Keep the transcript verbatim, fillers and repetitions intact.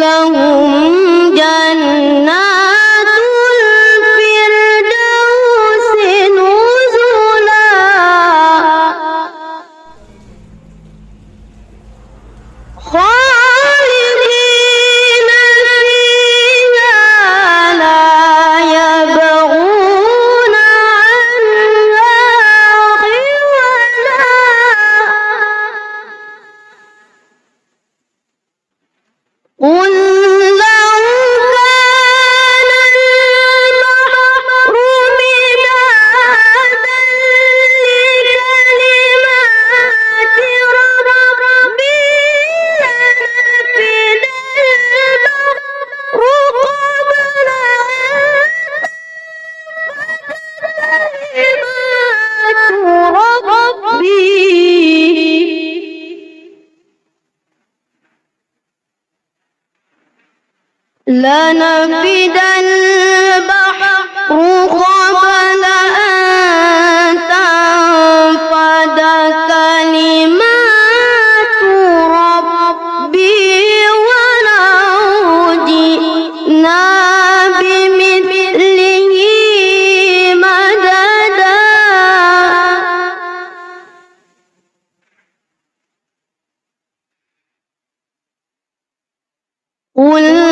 لهم جنات الفردوس نزلا خالدين فيها لا يبغون عنها حولا. قل لو كان البحر مدادا لكلمات ربي لنفد البحر قبل أن تنفد كلمات ربي لنفد البحر قبل أن تنفد كلمات ربي ولو جئنا بمثله مددا. قل